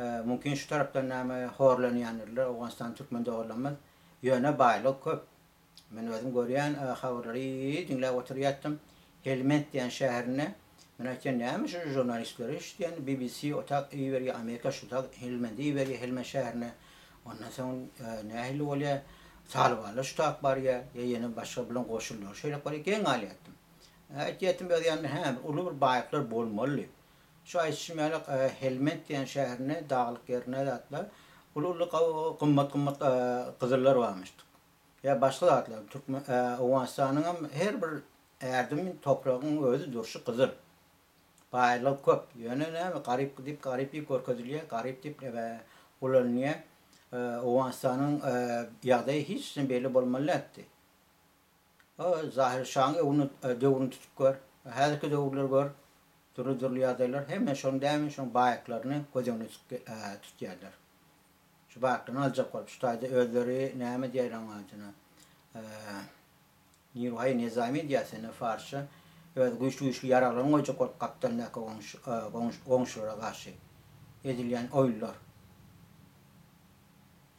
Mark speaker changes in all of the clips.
Speaker 1: Mümkin şu tarapdan näme horlanýandyrlar Owganystan türkmen doganlarymyz. Ýöne baýlygy köp. Men özüm görýän habarlary diňläp oturýatdym. Helmend diýen şäherinde men aýtýan näme şu žurnalistleri şu diýen BBC otak iberýär Amerika şu tak Helmende iberýär Helmend şäherine. Ondan soň nähili bolýar Talybanlar şu tak barýar ýa ýene başga bilen goşunlar şeýle bolýar geň galýatdym. Aýtýatdym öz ýanymda hä uly bir baýlyklar bolmaly diýip. Şu aýdyşym ýaly Helmend diýen şäherinde daglyk ýerinde zatlar uly-uly gymmat-gymmat gyzyllar barmyşdyk. Ýa başga zatlar Türkmen Owganystanyňam her bir ädimi topragyň özi durşy gyzyl. Baýlygy köp. Ýöne näme garyp diýip garyp diýip görkezilýär, garyp diýip ulanylýar. Owganystanyň ýagdaýy hiç üçin beýle bolmaly däldi. O Zahir şaň öwrüni döwrüni tutup gör. Häzirki döwürleri gör. Dürli-dürli ýagdaýlar. Hemme şoň dämi şoň baýlyklaryny göz öňünde tutýarlar. Şu baýlyklaryny aljak bolup şu taýda özleri näme diýýär oň adyna. Niruhaý Nezami diýýär seni farsça. Öz güýçli-güýçli ýaraglaryny goýjak bolup gapdalyndaky goňşulara garşy edilýän oýunlar.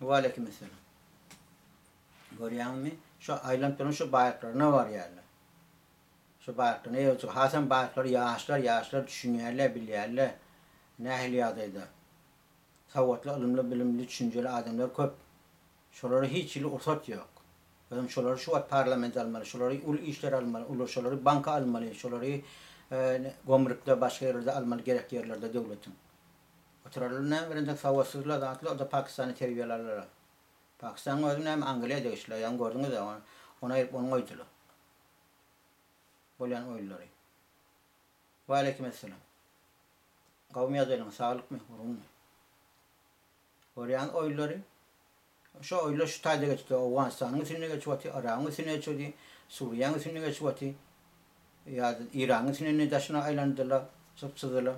Speaker 1: Waleýkimessalam. Görýäňmi? Şu aýlanyp duran şu baýlyklaryna barýarlar. Şu baýlyklaryna eýe Hasam baýlyklary ýaşlar, ýaşlar düşünýärler, bilýärler. Nähili ýagdaýda. Sowatly, ylymly, bilimli, düşünjeli adamlar köp. Şolara hiç hili ursat ýok. Özem şolary şu wagt parlamente almaly, şolary uly işlere almaly, uly şolary banka almaly, şolary gomrukda, başga ýerlerde almaly gerek ýerlerde döwletiň. Oturarlar näme bilen sowatsyzlar zatlar, o-da Pakistany terbiýelarlar. Pakistanyň özi näme Angliýa degişli ýaňy gördüňiz-ä ony ony aýryp ony goýdular. Bolýan oýunlary. Waleýkim essalam. Gowumy ýagdaýlaryňyz saglykmy gurgunmy. Görýäňiz oýunlary. Şo oýunlar şu taýda geçdi Owganystanyň üstünde geçip otyr, Yragyň üstünde geçip otyr, Suriýanyň üstünde geçip otyr. Ýa-da Iranyň üstünde indi daşyna aýlandylar, çyzyp çyzdylar.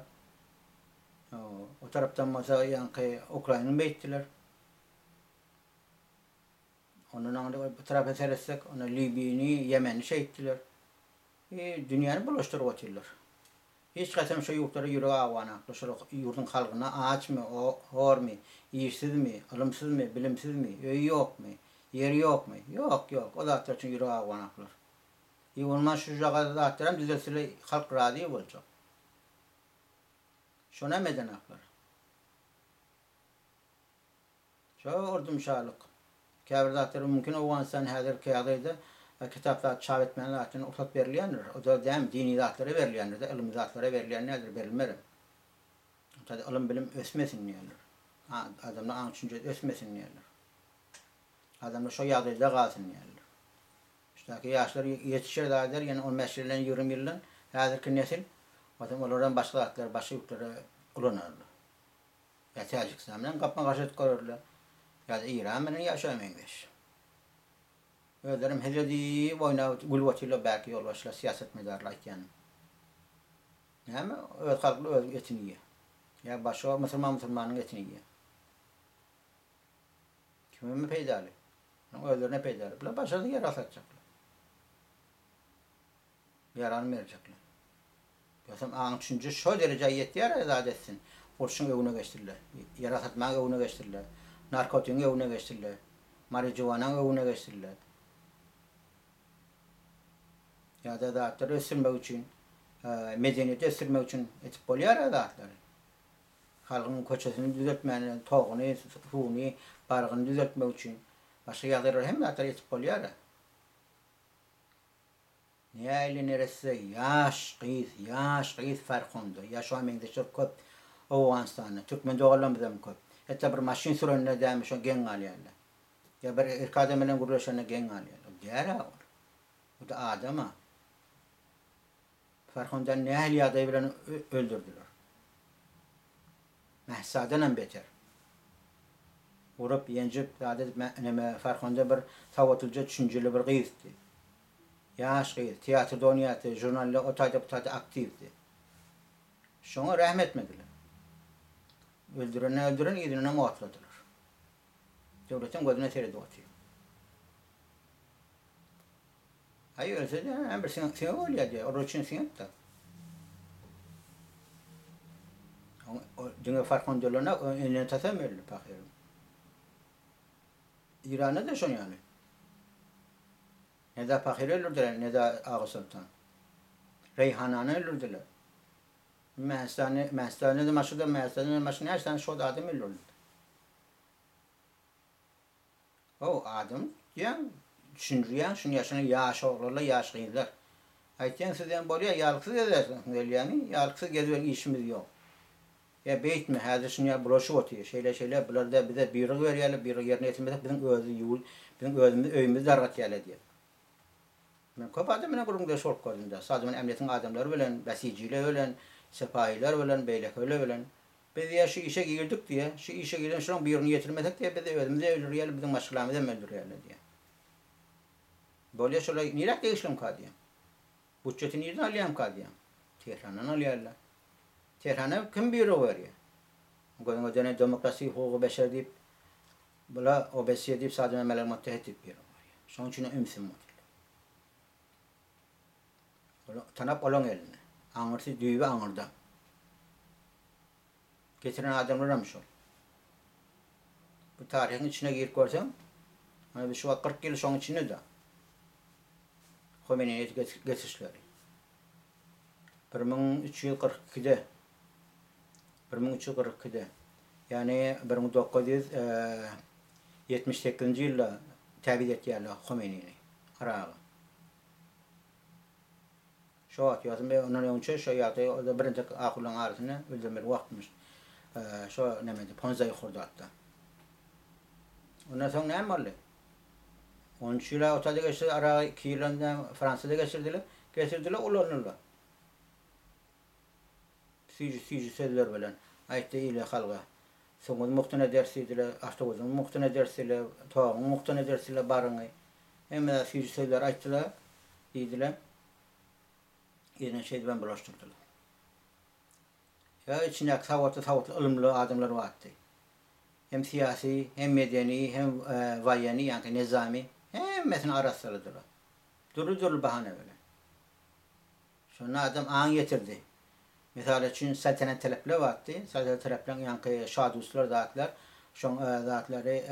Speaker 1: O tarapdan bolsa ýaňky Ukrainany beýtdiler. Ondan aňry bu tarapa seretsek, onda Libiýany, Ýemeni şeýtdiler. E, dünýäni bulaşdyryp otyrlar. Hiç haýsam şo ýurtlara ýüregi awanakly, şol ýurduň halkyna açmy, hormy, işsizmi, ylymsyzmy, bilimsizmi, öýi ýokmy, ýeri ýokmy? Ýok, ýok, o zatlar üçin ýüregi awanaklar. I bolman şujagaz zatlaram düzeltseler halk razy boljak. Şonam edenaklar. Şo urdum şalyk. Käbir zatlar mümkin Owganystan häzirki ýagdaýda kitap zat çap etmäne zatdan rugsat berilýändir. O-da dämi dini zatlara berilýändir-de ylmy zatlara berilýän däldir berilmerem. Taýda ylym bilim ösmesin diýýärler. Adamlar aň düşünjesi ösmesin diýýärler. Adamlar şo ýagdaýda galsyn diýýärler. Şudaky ýaşlar ýetişer zat eder ýene on bäş ýyldan 20 ýyldan häzirki nesil otam olaram başga zatlara başga ýurtlara ulanarlar. Ýa Täjigistan bilen gapma-garşy edip görerler, ýa-da Eýran bilen ýa şoňa meňzeş. Özlerem hezil edip oýnap gülüp otyrlar bärki ýolbaşçylar, syýasatmedarlar aýtýanym. Näme öz halkly öz etini iýýär. Ýa başga musulman musulmanyň etini iýýär. Kime peýdaly? Onuň özlerine peýdaly. Bular başarsa ýarag satjaklar. Ýarany berjekler. Ýogsam aň düşünje şo derejä ýetýär-ä zat etsin. Urşuň öňüne geçdiler. Ýarag satmagyň öňüne geçdiler. Narkotigiň öňüne geçdiler. Marijuanaň öňüne geçdiler. Ýa-da zatlary ösdürmek üçin, medeniýeti ösdürmek üçin etip bolýar-a zatlary. Halkyň köçesini düzeltmäne, toguny, suwuny, bargyny düzeltmek üçin başga ýagdaýlar hemme zatlary etip bolýar-a. Näli neresse ýaş gyz ýaş gyz Farhunda ýa şoňa meňzeşler köp Owganystanda türkmen doganlarymyzam köp hetda bir maşyn sürende dämi şo geň galýarlar ýa bir erkek adam bilen gürleşende geň galýarlar o dälä ol o-da adama Farhundany nähili ýagdaý bilen öldürdiler Mähsadanam beter. Urup, ýenjip, zat edip neme Farhunda bir sowatlyja, düşünjeli bir gyzdy. Ýaş gyz, teatrda oýnaýardy, žurnalda o taýda bu taýda aktiwdi. Şoňa rähm etmediler. Öldürenine öldüren, yzyndanam otladylar. Döwletiň gözüne seredip otyr. Aý ölse-de hem bir siňek, siňek ölýär diýýär. Olar üçin siňek-de. Diňe Farhonda ölenok, onuň ene-atasy hem öldi pahyryň. Iranda-da şon ýaly. Neda pahyry öldürdiler, Neda Aga Soltan. Reýhanany öldürdiler. Mähistany, Mähistanda-da başga-da, Mähistanda-da başga näçe sany şol adam öldürildi. How, adam diýýäň, düşündirýäň, şuny ýaşyna ýaş oglanlar, ýaş gyzlar. Aýtýaň sizem bolýa, ýalyksyz gezersiňiz gelýäni, ýalyksyz gezibem işimiz ýok. Ýa beýtme, häzir şuny ýaly bulaşyp otyr, şeýle-şeýle, bular-da bize buýruk berýärler, buýrugy ýerine ýetirmesek biziň özi ýurt, biziň özümizi öýümizi dargatýarlar diýýär. Men köp adam bilen gürrüňdeş bolup gördüm-de, Sazman ämniýetiň adamlary bilen, besijiler bilen, sepahiler bilen, beýlekiler bilen. Biz diýýär, şu işe girdik diýýär, şu işe giren şolaň buýrugyny ýetirmesek diýýär, bizi özümizi öldürýärler, biziň maşgalamyzy hem öldürýärler diýýär. Bolýa şolar niräk degişlimka diýýär. Butjeti nirden alýarmyka diýýär. Tehrandan alýarlar. Tehrana kim buýruk berýär? Gözüňe dönen demokrasi, hukugy beşer diýip, bula OBSE diýip Sazman Melal Muttahid diýip buýruk berýär. Şonuň üçin hem ümsüm otyrlar. Tanap olaň elinde. Aňyrsy düýbi aňyrda. Getiren adamlaram şol. Bu taryhyň içine girip görseň, mana biz şu wagt 40 ýyl şoň içinde-de. Homeýnini getirişleri. 1342-de 1342-de ýagny 1978-nji ýylda täbiz etýärler Homeýnini Yraga. Şo wagt ýazym we ondan öňçe şo ýagdaý o-da birinji ahunlaryň arasynda öldürmeli wagtmyş. Şo nemede Ponzaý Hurdatda. Ondan soň näme boldy? 13 ýyl otada geçdi, Yraga 2 ýyl Fransiýada geçirdiler. Geçirdiler, ulandylar. Süýji süýji sözler bilen aýtdy ile halga. Suwuňyzy mugtuna ederis diýdiler, awtobusyňyzy mugtuna ederis diýdiler, toguňy mugtuna ederis diýdiler, baryňy. Hemme zat süýji sözler aýtdylar, diýdiler. Yzyna şeýdibem bulaşdyrdylar. Ýa içindäki sowatly sowatly ylymly adamlar bardy. Hem syýasy, hem medeni, hem waýeni, ýaňky nezami, hemmesini arassaladylar. Dürli-dürli bahana bilen. Şonda adam aň ýetirdi. Mysal üçin, Saltanat Telepler bardy. Saltanat Telepleň ýaňky şaduslar zatlar, şoň zatlary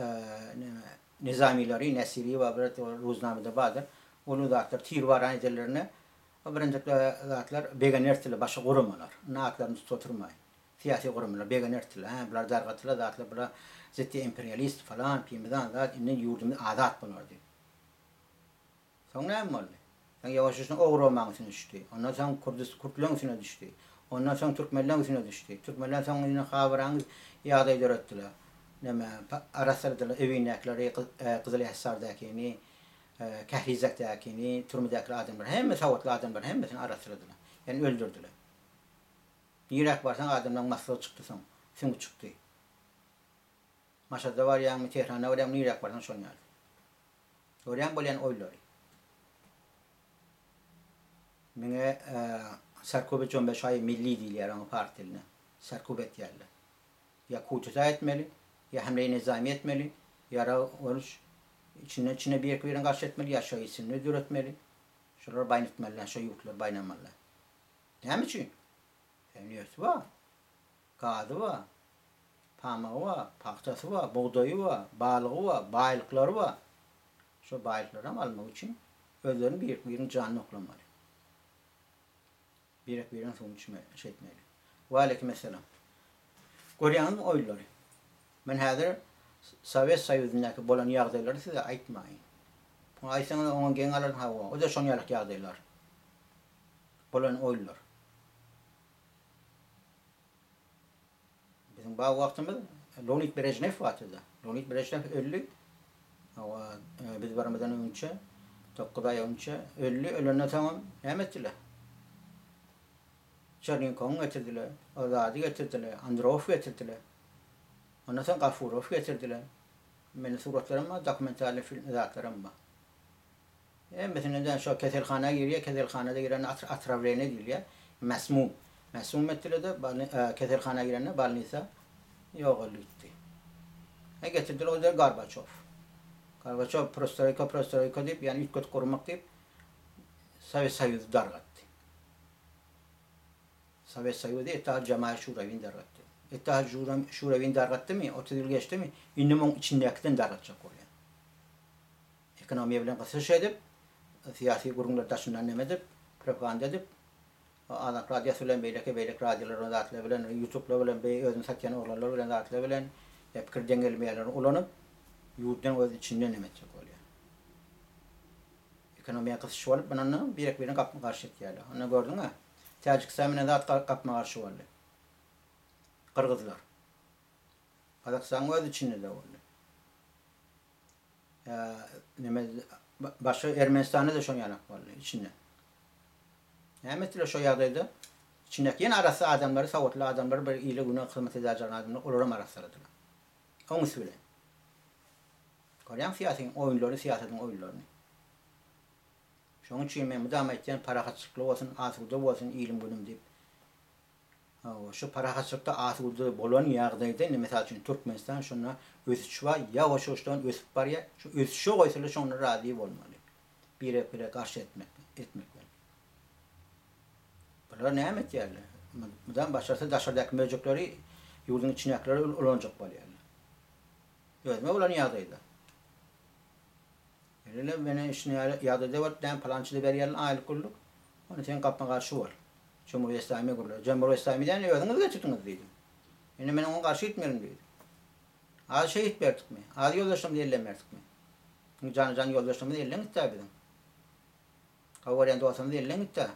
Speaker 1: neme Nizamileri, Nesiri bar bir ruznamada bardyr. Ol zatlar tir baran edenlerinde o birinjikde zatlar begenerdiler başga guramalar. Indi atlaryny tutup oturmaýyn. Syýasy guramalar begenerdiler. Hä, bular dargadylar zatlar, bular ziddi imperialist falan, pimizan zat, indi ýurdumyz azat bolar diýip. Soň näme boldy? Soň ýawaş-ýuwaşdan Ogromanyň üstüne düşdi. Ondan soň Kurdis, kürtleriň üstüne düşdi. Ondan soň türkmenleriň üstüne düşdi. Türkmenler soň indi habyraňyz ýagdaý döretdiler. Näme, arassaladylar Ewindäkileri, Gyzylyhysardakini, Kährizekdäkini, türmedäki adamlary, hemme sowatly adamlary hemmesini arassaladylar. Ýagny öldürdiler. Niräk barsaň adamlaryň maslygy çykdy soň, süňňi çykdy. Maşada barýaňmy, Tehrana barýaňmy, niräk barsaň şon ýaly. Görýäň bolýan oýunlary. Meňe Sarkube Jombeşaýy milli diýilýär oňa pars dilinde. Sarkub etýärler. Ýa kudeta etmeli, ýa hemleýi nizami etmeli, ýarag boluş içinden içine birek birine garşy etmeli, ýa şo içini döretmeli. Şolary baýnatmalylar, şo ýurtlary baýnamalylar. Näme üçin? Sebäbi bar. Gazy bar. Pamygy bar, pagtasy bar, bugdaýy bar, balygy bar, baýlyklary bar. Şo baýlyklaram almak üçin özlerini birek-biriniň janyny oklamaly. Birek-biriniň suwuny içmeli, şeýtmeli. Waleýkim essalam. Görýäňizmi oýunlary? Men häzir Sowet Soýuzyndaky bolan ýagdaýlary size aýtmaýyn. Muny aýtsaňyz oňa geň galarsyň, hawa, o-da şon ýalyk ýagdaýlar. Bolan oýunlar. Biziň bar wagtymyz Leonid Brežnew bardy-da. Leonid Brežnew öldi. Hawa, biz barymyzdan öňçe, 9 aý öňçe öldi. Ölenden soňam näme etdiler? Çernenkony getirdiler, o zady getirdiler, Andropow getirdiler. Ondan soň Gafurow getirdiler. Mende suratlaram bar, dokumentalnyý film zatlaram bar. Hemmesine-de şo keselhana girýär, keselhanada girende otrawleniýe diýilýär, mesmum. Mesmum etdiler-de, keselhana girende bolnisa ýogaldy gitdi. E getirdiler o-da Gorbaçow. Gorbaçow prostroýka, prostroýka diýip, ýagny üýtgedip gurmak diýip, Sowet Soýuzy dargatdy. Sowet Soýuzy Ittihad Jemaýir Şurawini dargatdy. Ittihad Şurewini dargatdymy, 30 ýyl geçdimi, indem oň içindäkiden dargatjak bolýar. Ekonomiýa bilen gysyş edip, syýasy gürrüňleri daşyndan neme edip, propaganda edip, Azatlyk Radiosy bilen beýleki beýleki radiolar bilen zatlar bilen, ýutublar bilen, beý özüni satýan oglanlar bilen zatlar bilen ýa pikir deň gelmeýänleri ulanyp, ýurduň öz içinden neme etjek bolýar. Ekonomiýa gysyş bolup, mundan birek-birine gapma-garşy etýärler. Onda gördüň-ä, Täjigistan bilen zat gapma-garşy boldy. Gyrgyzlar. Gazagystanyň öz içinde-de boldy. Neme başga Ermenistanda-da şoň ýalak boldy içinde. Näme etdiler şo ýagdaýda? Içindäki ýene arassa adamlary, sowatly adamlary, bir ile güne hyzmat edäýjek adamlary olaram arassaladylar. Oň üsti bilen. Görýäň syýasyň oýunlaryny, syýasatyň oýunlaryny. Şoň üçin men mydama aýtýan parahatçylykly bolsun, asuda bolsun ilim günüm diýip. Hawa, şu parahatçylykda asuda bolan ýagdaýda indi mysal üçin Türkmenistan şonda ösüş bar, ýawaş-ýuwaşdan ösüp barýar. Şu ösüşe goýsalar şonda razy bolmaly. Birek-birek garşy etmek etmek bilen. Bular näme etýärler? Mydam başarsa daşardaky möjekleri ýurduň içindäkileri ulanjak bolýarlar. Özüme bolan ýagdaýda. Ýöne meni şuny ýaly ýagdaýda bolup näme palançyda berýärler aýlyk gulluk. Ony sen gapma garşy bol. Jumhur Islamy gurlar. Jumhur Islamy diýen özüňiz getirdiňiz diýdim. Indi men oňa garşy gitmerin diýdim. Az şehit berdikmi? Az ýoldaşlarymyzy elden berdikmi? Jana jan ýoldaşlarymyz elden gitdä biziň. Gowy görýän dostlarymyz elden gitdä.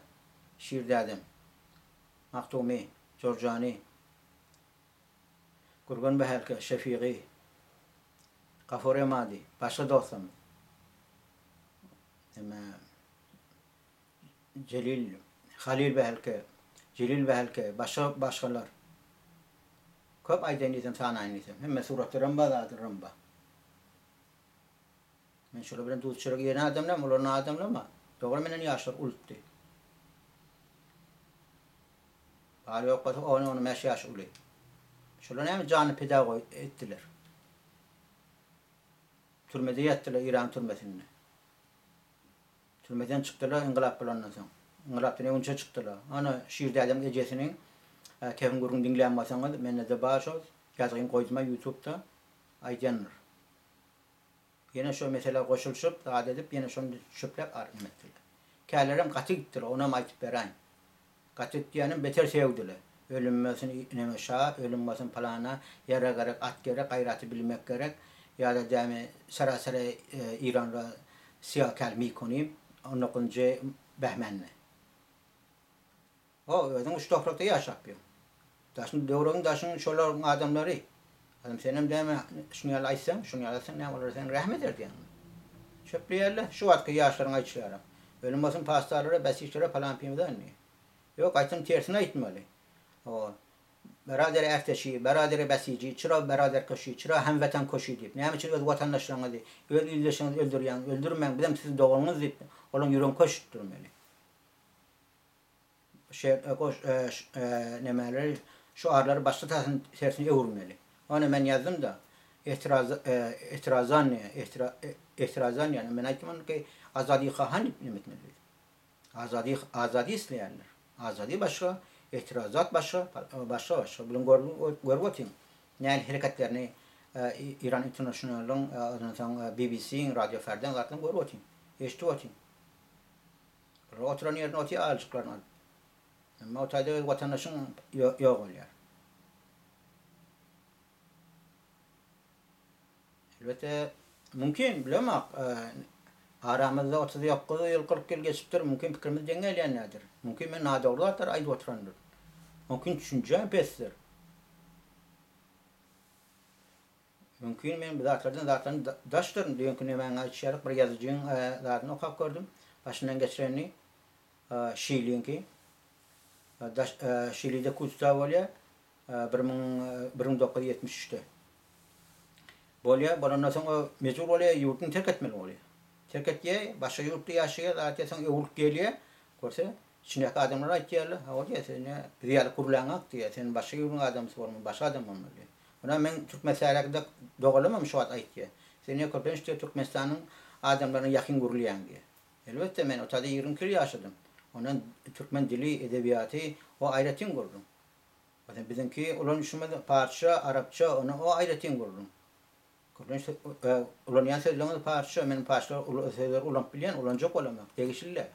Speaker 1: Şir dädem. Magtumy, Jorjany. Gürgen Bäherke, Şefigi, Gafur Emady, başga dostlarymyz. Neme Jelil, Halil Bäherke, Jelil Bäherke, başga başgalar. Köp aýdaýyn diýsem, sanaýyn diýsem. Hemme suratlaram bar, zatlaram bar. Men şolar bilen duz-çörek iýen adamlam, olaryň adamlam-a. Dogry menden ýaşlar ulupdy. Bary ýok bolsa on, on bäş ýaş uly. Şolar näme janyny pida goý etdiler. Türmede ýatdylar Iran türmesinde. Türmeden çykdylar yngylap bolandan soň. Yngylapdan öňünçe çykdylar. Ana Şir dädemiň ejesiniň kefin gürrüňini diňlän bolsaňyz mende-de bar şol ýazgyny goýdum-a ýutubda aýdýandyr. Ýene şo meselä goşulyşyp, zat edip, ýene şony çöpläp ar neme etdiler. Kälerem gaty gitdiler, onam aýtyp beräýin. Gaty diýýänim beter sögdüler. Ölüm bolsun neme şa, ölüm bolsun pylana, ýara gerek, at gerek, gaýraty bilmek gerek, ýa-da dämi sara-sara Iran ra syýa käl mikonim, on dokuzynjy Behmende. Ho, özüň uç toprakda ýaşap ýör. Daşyň, döwregiň daşyň şolaryň adamlary. Adam senem däme şuny ýaly aýtsaň, şuny ýaly aýtsaň näme olar seni rähm eder diýýäňmi? Çöpleýärler. Şu wagtky ýaşlaryň aýdyşy Ölüm bolsun pastarlara, besişlere, palan pimden diýýär. Ýok, aýtsam tersini aýtmaly. Ho, berader erteşi, berader besiji, çyra berader köşi, çyra hemweten köşi diýip. Näme üçin öz watandaşlaryňyzy, öz ildeşiňizi öldürýäňiz? Öldürmäň, bizem siziň doganyňyz diýip, olaryň ýüregini köşüşdirmeli. Nemeleri, şuarlary başga tarapyny tersine öwürmeli. Ony men ýazdym-da, Ehtiraz, ehtirazan, ehtirazan ýagny men aýtdym ony ki, Azadihahan diýip neme etmeli diýdim. Azadi, azadi isleýärler. Azadi başga, ehtirazat başga, başga başga. Buny görüp otyň. Nähili hereketlerini Iran Internationalyň, ondan soň BBC-iň, Radio Ferdaň zatlaryny görüp otyň. Eşidip otyň. Bular oturan ýerinde otyr aýaljyklaryny alyp. Emma o taýda öz watandaşyň ýok bolýar. Elbetde mümkin bilemok. Aramyzda 39 ýyl 40 ýyl geçipdir. Mümkin pikirimiz deň gelýän däldir. Mümkin men nadogry zatlar aýdyp oturandyryn. Mümkin düşünjäm pesdir. Mümkin men bu zatlardan zatdan daşdyryn. Düýnki nemäňi aýdyşýarys bir ýazyjyň zadyny okap gördüm. Başyndan geçirenini. Şiliňki. Daş Şilide kudta bolýar. 1973-de. Bolýar. Bolandan soň o mejbur bolýar ýurduny terk etmeli bolýar. Terk etýär, başga ýurtda ýaşaýar, zat soň öwrülip gelýär. Görse, içindäki adamlar aýtýarlar, hawa diýýär, sen biz ýaly gürläňok diýýär, sen başga ýurduň adamsy bolmaly, başga adam bolmaly diýýär. Munam meň Türkmenistandäki doganlarymam şu wagt aýtýar. Sen ýa köplenç diýýär Türkmenistanyň adamlaryna ýakyn gürleýäň diýýär. Elbetde men o taýda 22 ýyl ýaşadym. Ondan türkmen dili, edebiýaty o aýratyn gürrüň. Meselem, biziňki ulanyşymyz parsça, arapça, ony o aýratyn gürrüň. Köplenç ulanýan sözleriňiz parsça, men parsça sözleri ulanyp bilýän, ulanjak bolamok, degişli däl.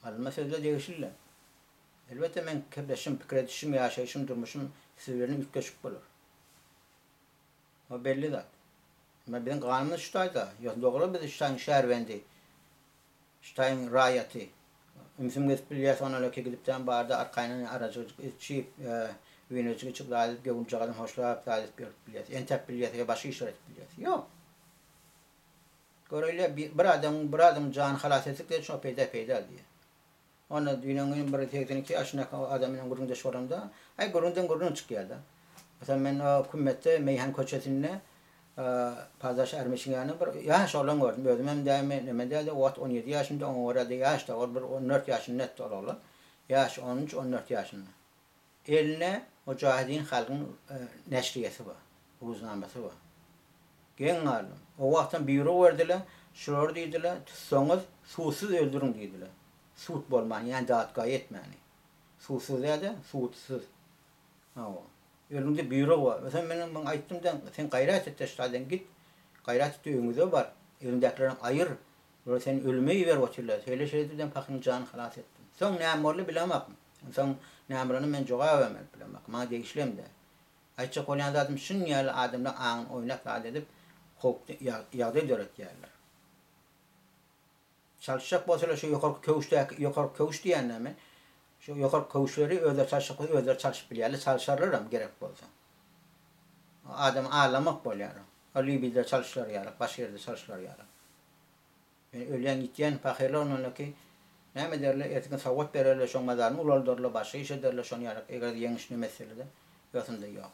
Speaker 1: Alynma sözler degişli däl. Elbetde meň gepleşim, pikir edişim, ýaşaýşym, durmuşym siz bilen üýtgeşik bolar. O belli zat. Emma biziň ganymyz şu taýda. Ýogsa dogry biz şu taýyň şärbendi. Şu taýyň raýaty. Ümsüm gezip bilýäs onalaki gidipdem barda arkaýyn arajyk içip, winojyk içip zat edip göwünjagazyny hoşlap zat edip ýörüp bilýäs. Entäp bilýäs ýa başga işler edip bilýäs. Ýok. Göreýli bir adamyň bir adamyň janyny halas etsek diýip şo peýda peýda diýýär. Onda düýnen gün bir 82 ýaşyndaky adam bilen gürrüňdeş bolamda, aý gürrüňden gürrüň çykýar-da. Meselem men o Kümmetde Meýhan köçesinde Padaş Ärmişiň ýanynda bir ýaş oglan gördüm. Özümem dämi, neme däli, o wagt 17 ýaşymda, oňa görä-de ýaş-da, ol bir 14 ýaşynda etdi ol oglan. Ýaş 13-14 ýaşynda. Elinde Mujahidin halkyň neşriýesi bar, ruznamasy bar. Geň galdym. O wagtam buýruk berdiler, şulary diýdiler, tutsaňyz, sudsuz öldüriň diýdiler. Sud bolman, ýagny datga ýetmäni. Sudsuz däl-de, sudsuz. Hawa. Öldüň diýip buýruk bar. Meselem, men muňa aýtdym-da, sen gaýrat et-de şu taýdan git, gaýrat et-de öýüňize bar, eliňdäkilerini aýyr, Bular seni ölüme iberip otyrlar. Şeýle-şeýle diýdim, pahyryň janyny halas etdim. Soň näme boldy bilemok. Soň näme bolanyny men jogabam berip bilemok. Maňa degişlem däl. Aýtjak bolýan zadym şunuň ýaly adamlar aňyny oýnap zat edip howply ýagdaý döretýärler. Çalyşjak bolsalar şu ýokarky köwüşdäki ýokarky köwüş diýýän näme? Şu ýokarky köwüşleri özleri çalyşjak bolsa özleri çalşyp bilýärler, çalşarlaram gerek bolsa. Adamy aldamak bolýar. O Libiýada çalyşlar ýaly, başga ýerde çalyşlar ýaly. Ýöne ölýän ýitýän pahyrlar ondanky näme ederler, erteki gün sowgat bererler, şoň mazaryny ulaldarlar, başga iş ederler, şony ýaly eger ýeňiş neme etseler-de, ýogsam-da ýok.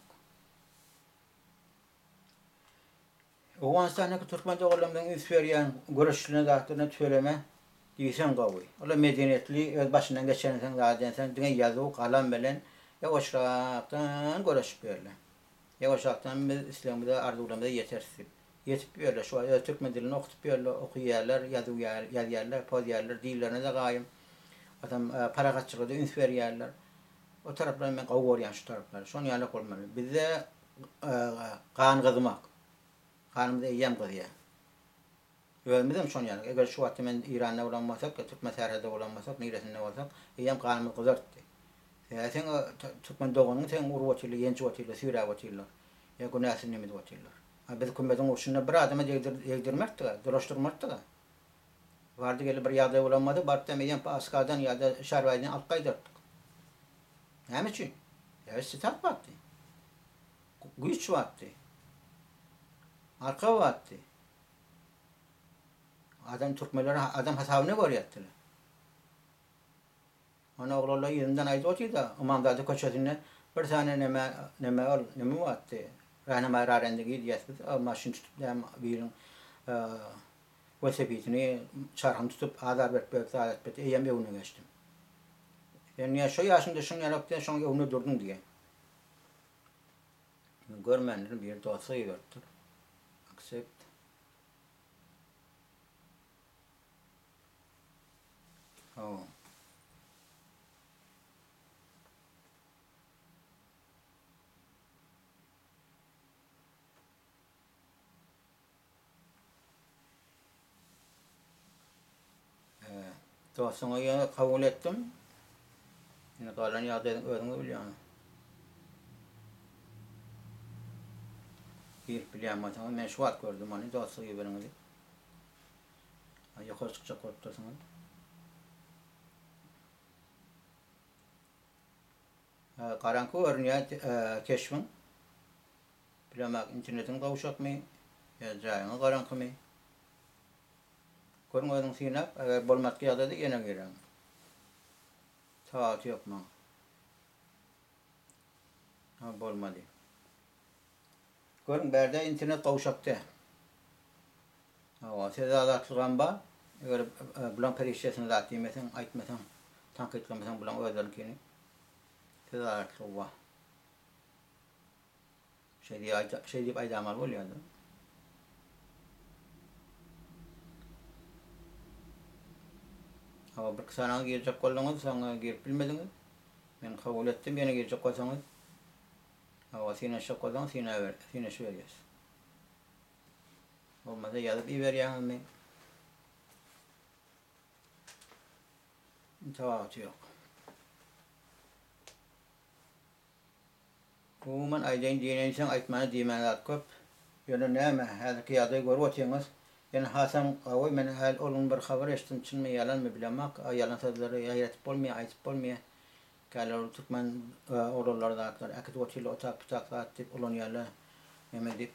Speaker 1: Owganystandaky türkmen doganlarymyzyň üns berýän göreşçilerine zatlaryna tüweleme diýseň gowy. Olar medeniýetli, öz başyndan geçensoň zat edensoň diňe ýazuw, galam bilen ýuwaşrakdan göreşip ýörler. Ýuwaşrakdan biz islegimize, arzuwlarymyza ýeteris diýip. Ýetip ýörler. Şu wagt öz türkmen dilini okutyp ýörler, okaýarlar, ýazuw ýazýarlar, pozýarlar, dillerine-de gaýym. Otam parahatçylyga-da üns berýärler. O taraplary men gowy görýän şu taraplary. Şonuň ýaly bolmaly. Bizde gan gyzmak. Ganymyz eýýäm gyzýar. Özümizem şonuň ýaly. Eger şu wagtda men Eýranda bolan bolsak, ýa türkmen sährada bolan bolsak, niresinde bolsak, eýýäm ganymyz gyzartdy. Sebäbi seň türkmen doganyňy seň urup otyrlar, ýenjip otyrlar, süýräp otyrlar. Ýa günäsiz neme edip otyrlar. A biz kümmediň urşunda bir adama degdirmerdik-ä, dolaşdyrmardyk-a. Bardy-geldi bir ýagdaý bolan bolsa, baryp-da eýýäm Paskadan ýa-da Şarbaýdan alyp gaýdardyk. Näme üçin? Sebäbi sitat bardy. Güýç bardy. Arka bardy. Adam türkmenleri adam hasabyna görýärdiler. Ony oglanlar yzyndan aýdyp otyrda, Ymamzada köçesinde bir sany neme neme ol neme bardy. Rahnamaý rarendigi diýýäs biz. O maşyn tutup näme biriň welosipedini çarhyny tutup azar berip berip zat edip berdi. Eýýäm öwüne geçdim. Sen niýe şo ýaşyňda şuň ýalak diýen şoň öwüne durduň diýen. Men görmändirin biri dostluga iberipdir. Accept. Hawa. Dostuňy ýene kabul etdim. Indi galan ýagdaýyny özüňiz bilýäňiz. Girip bilýän bolsaňyz, men şu wagt gördüm ony, dostluk iberiňizi. Ýokary çykjak bolup dursuňyz. Garaňky görünýär keşbiň. Bilemok, internetiň gowşakmy ýa jaýyňyz garaňkymy. Görüň özüň synap, eger bolmadyk ýagdaýda ýene girerin. Tapawuty ýok maňa. Ha bolmady. Görüň bärde internet gowşak däl. Hawa söz azatlygam bar. Eger bulaň perişdesine zat diýmeseň, aýtmasaň, tankytlamasaň bulaň özleriňkini söz azatlygy bar. Şeý diýip şeý diýip aýdamaly bolýar-da. Hawa, birki sanaga girjek bolduňyz, soňra girip bilmediňiz. Men kabul etdim, ýene girjek bolsaňyz, hawa, synanyşjak bolsaňyz synaber, synaşyberýäs. Bolmasa ýazyp iberýäňizmi? Tapawuty ýok. Umuman aýdaýyn diýençäň aýtmana diýmäne zat köp. Ýöne näme, häzirki ýagdaýy görüp otyňyz. Ýöne hasam gowy, men häli ol gün bir habar eşitdim, çynmy ýalanmy bilemok, ýalan sözleri ýaýratyp bolmaýar, aýdyp bolmaýar. Käler ol türkmen oglanlary zatlary äkidip otyrlar otak putak zat diýip ulanýarlar neme diýip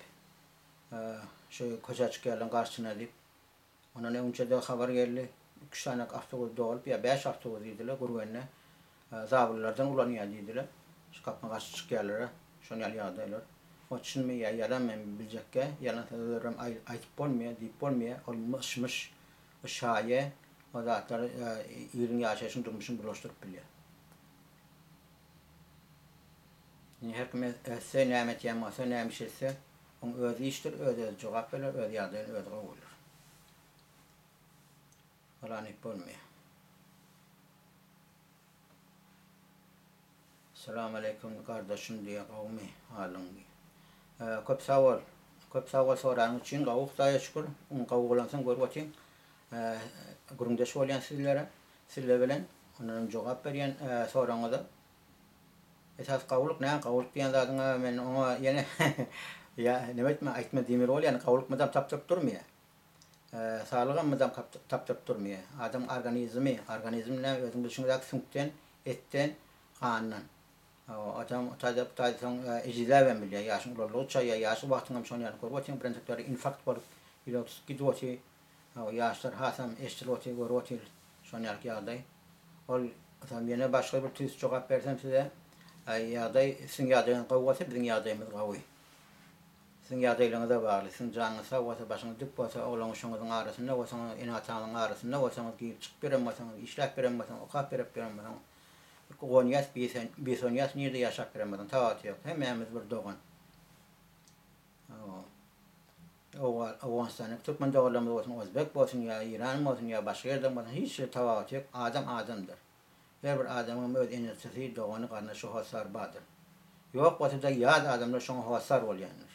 Speaker 1: şu köçä çykýarlaryň garşysyna diýip. Ondan öňçe-de habar geldi, üç sany awtobus dolup ýa bäş awtobus diýdiler Gürgende zabyllardan ulanýar diýdiler. Şu gapma-garşy çykýarlar-a, şon ýaly ýagdaýlar. O çynmy ýa ýalanmy men biljekgä, ýalan sözlerem aýdyp bolmaýar, diýip bolmaýar. Ol myş-myş, o şaýa, o zatlar iliň ýaşaýşyny, durmuşyny bulaşdyryp bilýär. Indi her kim etse, näme etýän bolsa, näme iş etse, oň öz işdir, öz-özi jogap berer, öz ýagdaýyny özi gowy biler. Ýalan diýip bolmaýar. Salam aleýkum gardaşym diýýär gowumy halyň diýýär. Köp sag bol. Köp sag bol soranyň üçin gowy Hudaýa şükür. Gowy bolansoň görüp otyň. Gürrüňdeş bolýan sizlere, sizler bilen. Ondanam jogap berýän soragyňyza. Esasy gowulyk näme gowulyk diýen zadyňa men oňa ýene ýa neme aýtma aýtma diýmeli bolýan gowulyk mydam tapdyryp durmaýar. Saglygam mydam tapdyryp durmaýar. Adam organizmi, organizm näme özüň bilşiňiz süňkden, etden, gandan. Adam taýda bu taýda soň ejizläbem bilýär ýaşyň ulaldygyça ýa ýaş wagtyňam şony ýaly görüp otyň birentekleri infarkt bolup ýüregi tutup gidip otyr. Ýaşlar hasam eşdilip otyr görüp otyr şony ýaly ýagdaý. Ol soň ýene başga bir tüýs jogap bersem size, ýagdaý siziň ýagdaýyňyz gowy bolsa biziň ýagdaýymyz gowy. Siziň ýagdaýlaryňyza bagly. Siziň janyňyz sag bolsa, başyňyz dik bolsa, oglan-uşagyňyzyň arasynda bolsaňyz, ene-ataňyzyň arasynda bolsaňyz, girip çykyp ýören bolsaňyz, işläp ýören bolsaňyz, okap ýörep ýören bolsaňyz, bir gonýas, bisonýas nirde ýaşap ýören bolsaň, tapawuty ýok. Hemmämiz bir dogan. Owganystandaky türkmen doganlarymyz bolsun, ozbek bolsun ýa eýran bolsun ýa başga ýerden bolsun hiç hili tapawuty ýok, adam adamdyr. Her bir adamyňam öz ene-atasy, dogany, garyndaşy, hossary bardyr. Ýok bolsa-da ýat adamlar şoňa hossar bolýandyr.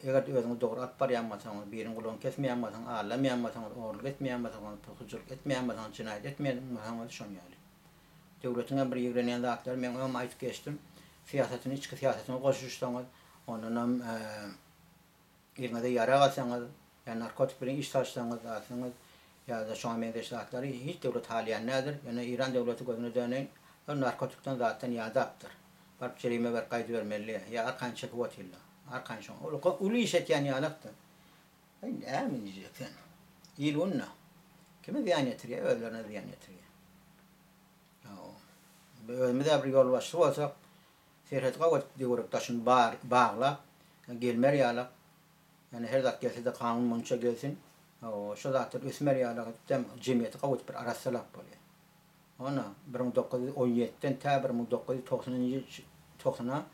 Speaker 1: Eger-de özüňizi dogry alyp barýan bolsaňyz, biriniň gulagyny kesmeýän bolsaňyz, aldamaýan bolsaňyz, ogurlyk etmeýän bolsaňyz, pulhujylyk etmeýän bolsaňyz, jenaýat etmeýän bolsaňyz şon ýaly. Döwletiň hem bir ýigrenýän zatlary men öňem aýdyp geçdim. Syýasatyny içki syýasatyna goşulyşsaňyz, ondanam eliňize ýarag alsaňyz, ýa narkotik bilen iş salyşsaňyz, zatsyňyz, ýa-da şoňa meňzeş zatlary hiç döwlet halaýan däldir. Ýöne Eýran döwleti gözüne döneýin, ol narkotikden zatdan ýadapdyr. Baryp jerime berip gaýdybermeli, ýa arkaýyn çekip otyrlar. Arkaýyn şoňa. Ol uly iş etýän ýalakdy. Aý näme diýjek sen. Il-gün-de. Kime zyýan ýetirýär? Özlerine zyýan ýetirýär. Özümiz-ä bir ýolbaşçy bolsak, serhedi gawy edip döwrek daşyny baglap, gelmer ýalak, ýöne her zat gelse-de kanun boýunça gelsin, şo zatlar ösmer ýalak edip-de jemgyýeti gawy edip bir arassalap bolýar. Ony 1917-den tä 1990-njy togsana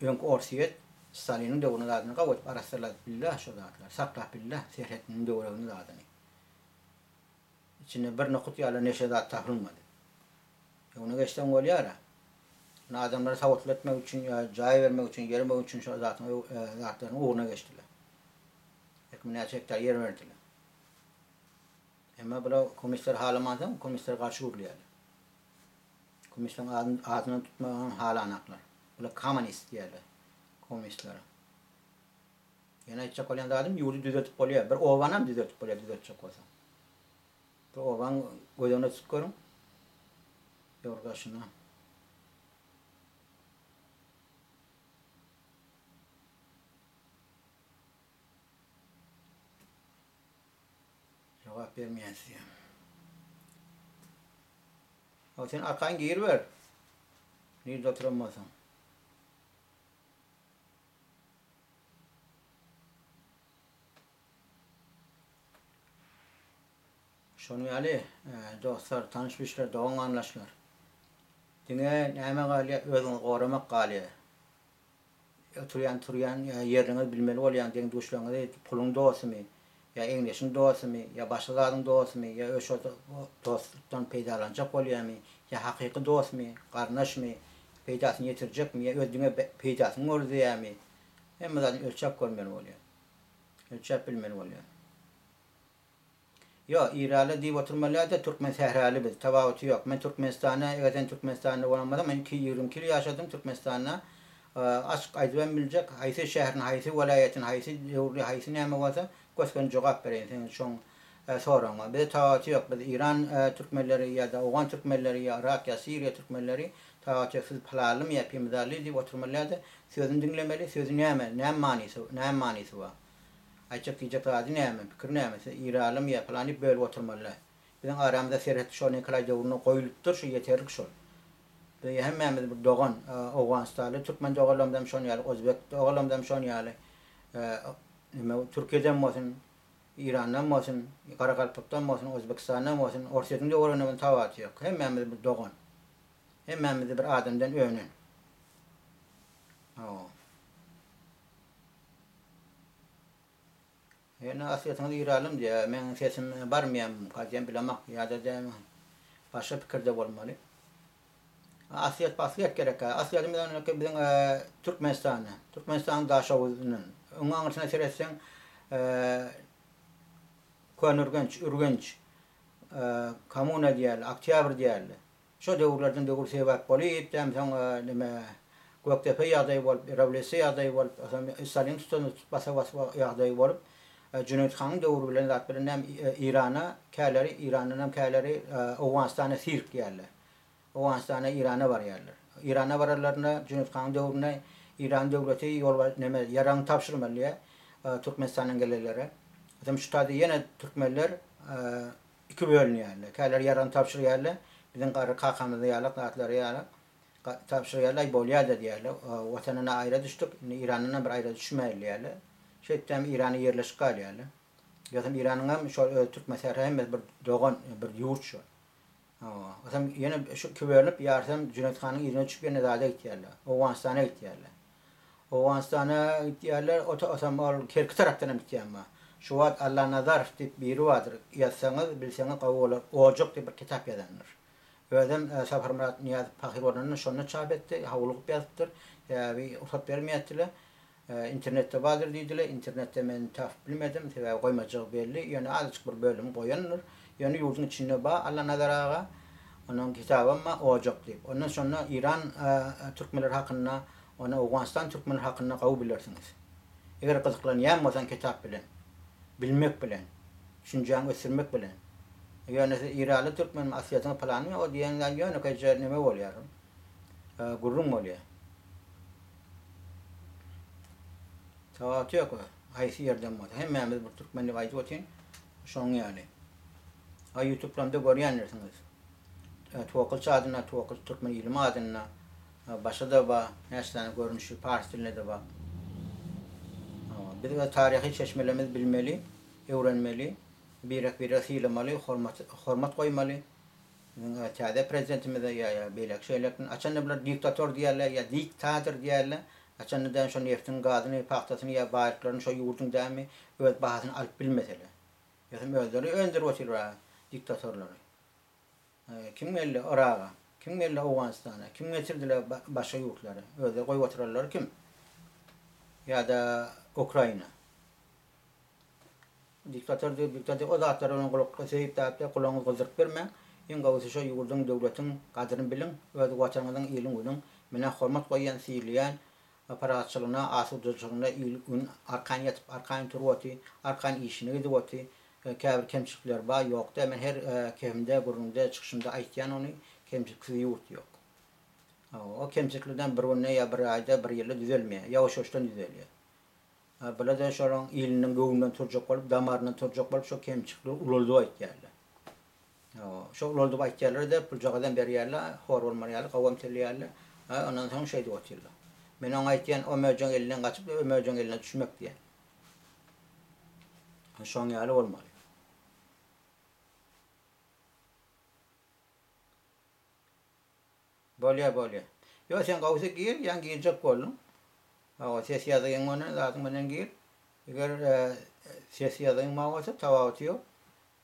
Speaker 1: öňki Orsýet Staliniň döwründe zadyny gawy edip arassalap bildi-ä şo zatlary, saklap bildi-ä serhetiniň döwregini zadyny. Içinde bir nokut ýaly neşe zat tapylmady. Öňüne geçseň bolýar-a. Indi adamlary sowatly etmek üçin ýa jaý bermek üçin, ýer bermek üçin şol zatyň zatlaryň ugruna geçdiler. Her kime näçe gektar ýer berdiler. Emma bular kommunistleri halamansoň, kommunistlere garşy gürleýärler. Kommunistleriň adyny adyny tutmagy hem halanaklar. Bular kommunist diýýärler kommunistlere. Ýene aýtjak bolýan zadym, ýurdy düzeltip bolýar. Bir obanam düzeltip bolýar, düzeltjek bolsaň. Bir obany göz öňüne tutup görüň. Ýoldaşyna. Jogap bermeýän size. O sen arkaýyn giriber. Nirde oturan bolsaň. Şonuň ýaly, dostlar, tanyş-bilişler, dogan-garyndaşlar. Diňe näme galýar? Özüňizi goramak galýar. Oturýan, turýan ýeriňizi bilmeli bolýaň, deň-duşlaryňyzy, puluň dostumy, ýa egin-eşigiň dostumy, ýa başga zadyň dostumy, ýa öz şol dostlukdan peýdalanjak bolýarmy? Ýa hakyky dostmy, garyndaşmy, peýdasyny ýetirjekmi ýa öz diňe peýdasyny gözleýärmi? Hemme zadyny ölçäp görmeli bolýar. Ölçäp bilmeli bolýar. Ýok, Iraly diýip oturmalyada Türkmen sähraly biz, tapawuty ýok. Men Türkmenistanda, eger sen Türkmenistanda bolanmasaň, men iki 22 ýyl ýaşadym Türkmenistanda. Açyk aýdybam biljek, haýsy şäherini, haýsy welaýatyny, haýsy döwri, haýsy näme bolsa, gös-göni jogap bereýin seň şoň soragyňa. Bize tapawuty ýok, biz Iran türkmenleri ýa-da Owgan türkmenleri ýa Yrak ýa Siriýa türkmenleri tapawuty ýok. Siz palalymy ýa pimidally diýip oturmalyada, sözüni diňlemeli, sözi näme, näme manysy, näme manysy bar. Aýtjak diýjek zady näme, pikiri näme, siz Iralymy ýa pylany diýip bölüp oturmaly. Biziň aramyzda serhet şo Nikolaý döwründe goýulypdyr, şu ýeterlik şol. Biz hemmämiz bir dogan, Owganystanly türkmen doganlarymyz hem şon ýaly, ozbek doganlarymyz hem şon ýaly, neme Türkiýeden bolsun, Irandan bolsun, Garagalpakdan bolsun, Ozbekistandan bolsun, Orsýetiň töwereginde bolsun tapawuty ýok. Hemmämiz bir dogan. Hemmämiz bir adamdan önen. Hawa. Ýöne aslyýetiňiz ýygralym diýýär. Meň sesim barmaýarmyka diýen bilemok. Ýa-da dämi başga pikirde bolmaly. Aslyýet paslyýet gerek. Aslyýetimiz onunky biziň Türkmenistanda. Türkmenistanyň Daşoguzyndan. Öň aňyrsyna seretseň Köneürgenç, Ürgenç, Kommuna diýýärler, Oktýabr diýýärler. Şo döwürlerden döwür sebäp bolyp, däm soň neme Gökdepe ýagdaýy bolup, rewolýusiýa ýagdaýy bolup, soň Stalin tutanda tut basa basa ýagdaýy bolup, Jüneýit hanyň döwri bilen zat bilen däm Irana käleri Irandanam käleri Owganystana sirk diýýärler. Owganystana Irana barýarlar. Irana bararlarynda Jüneýit hanyň döwründe Iran döwleti ýol neme ýaragyny tabşyrmaly diýýär Türkmenistandan gelenlere. Soň şu taýda ýene türkmenler Iki bölünýärler. Käleri ýaragyny tabşyrýarlar, biziň garry kakamyz ýalak zatlary ýalak tabşyrýarlar, aý bolýa-da diýýärler. Watandan-a aýra düşdük, indi Irandanam bir aýra düşmäýli diýýärler. Şeýtdäm Irana ýerleşip galýarlar. Ýogsam Iranyňam şol öz türkmen sähra hemmesi bir dogan, bir ýurt şol. Hawa. Ýogsam ýene şu iki bölünip, ýarysam Jüneýt hanyň yzyna düşüp ýene zada gitýärler. Owganystana gitýärler. Owganystana gitýärler, otam ol Kerki tarapdan hem gitýän bar. Şu wagt Allanazarow diýip biri bardyr, ýazsaňyz, bilseňiz gowy bolar, Ojak diýip bir kitap ýazandyr. Özem Saparmyrat Nyýazow pahyr bolanda şonda çap etdi, howlugyp ýazypdyr. Sebäbi rugsat bermeýärdiler. Internetde bardyr diýdiler, internetde men tapyp bilmedim, sebäbi goýmajagy belli, ýöne azajyk bir bölümi goýandyr. Ýöne ýurduň içinde bar Allanazar aga, onuň kitabam bar Ojak diýip. Ondan şonda Iran türkmenleri hakynda, onda Owganystan türkmenleri hakynda gowy bilersiňiz. Eger gyzyklanýan bolsaň kitap bilen, bilmek bilen, düşünjäňi ösdürmek bilen. Ýöne siz Iranly türkmenmi, aslyýetiňiz pylanymy, o diýen zat ýönekeýje neme bolýar, gürrüň bolýar. Tapawuty ýok, haýsy ýerden bolsa. Hemmämiz bir türkmen diýip aýdyp otyryn. Şonuň ýaly. A ýutublamda görýändirsiňiz. Tuwakylç adynda, Tuwakylç türkmen ilimi adynda başga-da bar, näçe sany görnüşi pars dilinde-de bar. Biz öz taryhy çeşmelerimizi bilmeli, öwrenmeli, birek-biregi sylamaly, hormat hormat goýmaly. Biziň täze prezidentimize ýa ýa beýleki şeýleki haçanda bular diktator diýerler ýa diktator diýerler, haçanda dämi şo neftiň gazyny, pagtasyny ýa baýlyklaryny şo ýurduň dämi öz bahasyny alyp bilmeseler. Ýogsam özleri öndürip otyrlar diktatorlary. Kim geldi Yraga? Kim geldi Owganystana? Kim getirdiler başga ýurtlara? Özleri goýup oturanlary kim? Ýa-da Ukraina. Diktator diýip, diktator diýip, o zatlara bilen gulak söýüp däp-de gulagyňyzy gyzdyryp bermäň. Iň gowusy şo ýurduň, döwletiň gadryny biliň, öz Watanyňyzyň, iliň-günüň menä hormat goýýan, sylaýan, parahatçylygyna, asudaçylygyna il-gün arkaýyn ýatyp, arkaýyn turup oty, arkaýyn işine gidip oty. Käbir kemçilikleri bar, ýok däl. Men her kemde, gürrüňde, çykyşymda aýtýan ony, kemçiliksiz ýurt ýok. O kemçiliklerden bir günde ýa bir aýda, bir ýylda düzelmeýär. Ýuwaş-ýuwaşdan düzelýär. Bular-da şolaryň iliniň göwnünden turjak bolup, damaryndan turjak bolup şo kemçilikleri ulaldyp aýtýarlar. Şo ulaldyp aýtýarlar-da, puljagazam berýärler, hor bolmar ýaly, gawam töleýärler. Ondan soň şeýdip otyrlar. Men oňa aýtýan, o möjegiň elinden gaçyp, o möjegiň eline düşmek diýýän. Şoň ýaly bolmaly. Bolýa bolýa. Ýok sen gowsy gir ýaňy girjek bolduň. Hawa ses ýazgyň bilen zadyň bilen gir. Eger ses ýazgyň bar bolsa tapawuty ýok.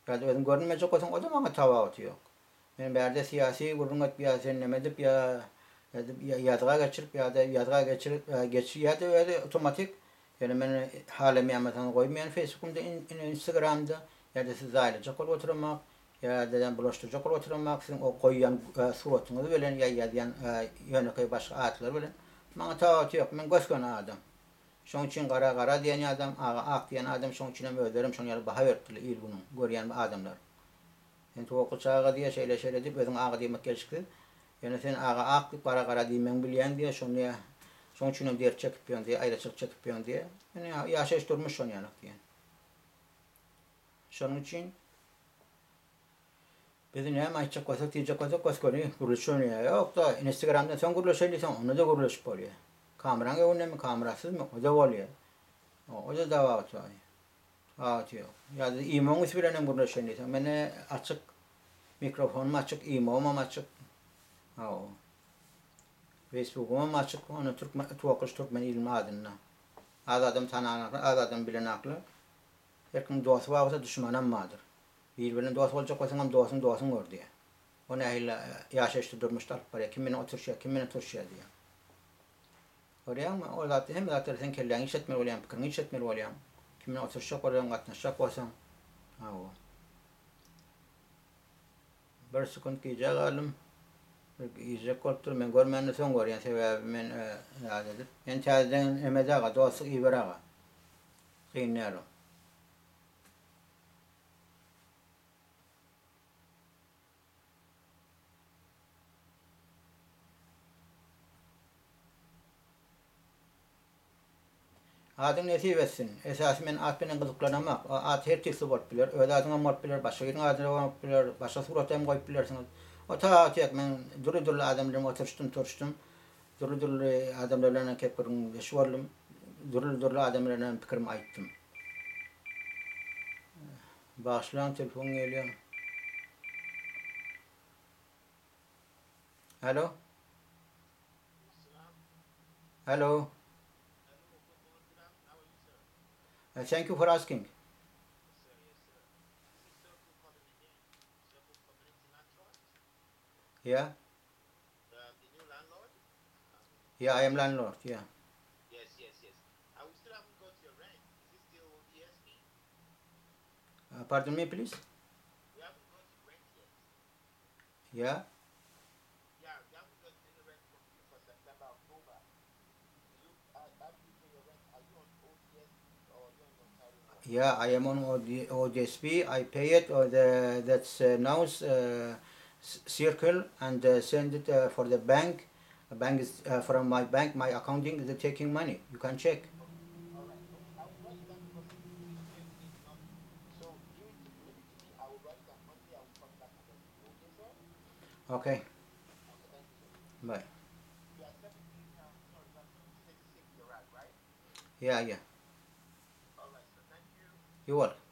Speaker 1: Ýa-da özüň görünmejek bolsaň o-da maňa tapawuty ýok. Men bärde syýasy gürrüň edip ýa sen neme edip ýa edip ýazga geçirip ýa-da ýazga geçirip geçir ýa-da özi otomatik ýöne men halamaýan bolsaňyz goýmaýan Facebookymda Instagramda ýa-da sizi zaýalajak bolup oturamok ýa-da bulaşdyrjak bolup oturamok siziň o goýýan suratyňyz bilen ýa ýazýan ýönekeý başga atlar bilen maňa tapawuty ýok men gös-göni adam. Şoň üçin gara gara diýen adam aga ak diýen adam şoň üçinem özlerem şoň ýaly baha beripdirler il-günüň görýän adamlar. Sen towakgül çaga diýýär, şeýle şeýle diýip özüňe aga diýmek gelşiksiz. Ýöne sen aga ak diýip gara gara diýmegiňi bilýäň diýýär, şony diýýär. Şoň üçinem dert çekip ýöň diýýär, aýraçylyk çekip ýöň diýýär. Ýöne ýaşaýyş durmuş şon ýalak diýýär. Şonuň üçin bizi näme aýtjak bolsak, diýjek bolsak gös-göni gürleşip Ýok-da, Instagramdan soň gürleşeýin diýseň, onda-da gürleşip bolýar. Kameraň öňündemi, kamerasyzmy, o-da bolýar. O-da dawa bar. Aty ýok. Ýa-da imoň üsti bilen hem gürleşeýin diýseň, mende açyk, mikrofonym açyk, imomam açyk. Hawa. Facebookymam açyk, ony türkmen, Tuwakuş türkmen iliniň adynda. Az adam tananaklar, az adam bilenaklar. Her kimiň dosty bar bolsa, duşmanam bardyr. Biri bilen dost boljak bolsaňam, dostuň dostuň gör diýýär. O nähili ýaşaýyşda, durmuşda alyp barýar, kim bilen oturyşýar, kim bilen turuşýar diýýär. Görýäňmi, ol zatda hemme zatlary sen kelläňi işletmeli bolýaň, pikiriňi işletmeli bolýaň. Kim bilen oturyşjak bolsaň, gatnaşjak bolsaň. Hawa. Bir sekunt gijä galdym. Bir girjek bolupdyr, men görmände soň görýän, sebäbi men zat edip. Men täzeden Emet aga, dostluk iber aga. Kyn däl o. Adyň nesip etsin. Esasy men at bilen gyzyklanamak. O at her tüýsli bolup biler. Öz adyňam bolup biler, başga biriniň ady bolup biler, başga surat hem goýup bilersiňiz. O ta-tek men dürli-dürli adam bilen oturyşdym, turuşdym. Dürli-dürli adamlar bilen hem gepgürrüňdeş boldum. Dürli-dürli adam bilen hem pikirimi aýtdym. Bagyşlaň telefon gelýär. Alo. Hello. Uh, thank you for asking. Yeah. Yeah, I am landlord. Yeah.
Speaker 2: Yes, yes, yes. I we still haven't got your rent. Is it still ODSP?
Speaker 1: Uh, pardon me, please.
Speaker 2: We haven't got your rent yet.
Speaker 1: Yeah.
Speaker 2: Yeah, we haven't got any rent from you for September, October. Do you, uh, how do you pay your rent? Are you on ODSP or are you on the Ontario one?
Speaker 1: Yeah, I am on OD, ODSP. I pay it or the that's uh, now uh, circle and uh, send it uh, for the bank. The bank is uh, from my bank. My accounting is taking money. You can check.
Speaker 2: All right. Okay, I will write it down because this year is not. So give it to leave it to me. I will write it down Monday. I will come back and then you. Okay, sir?
Speaker 1: Okay.
Speaker 2: Okay, thank you, sir.
Speaker 1: Bye.
Speaker 2: You are 17. Um, sorry, you are 1736 Gerard, right?
Speaker 1: Yeah, yeah.
Speaker 2: All right, sir. Thank you.
Speaker 1: You welcome.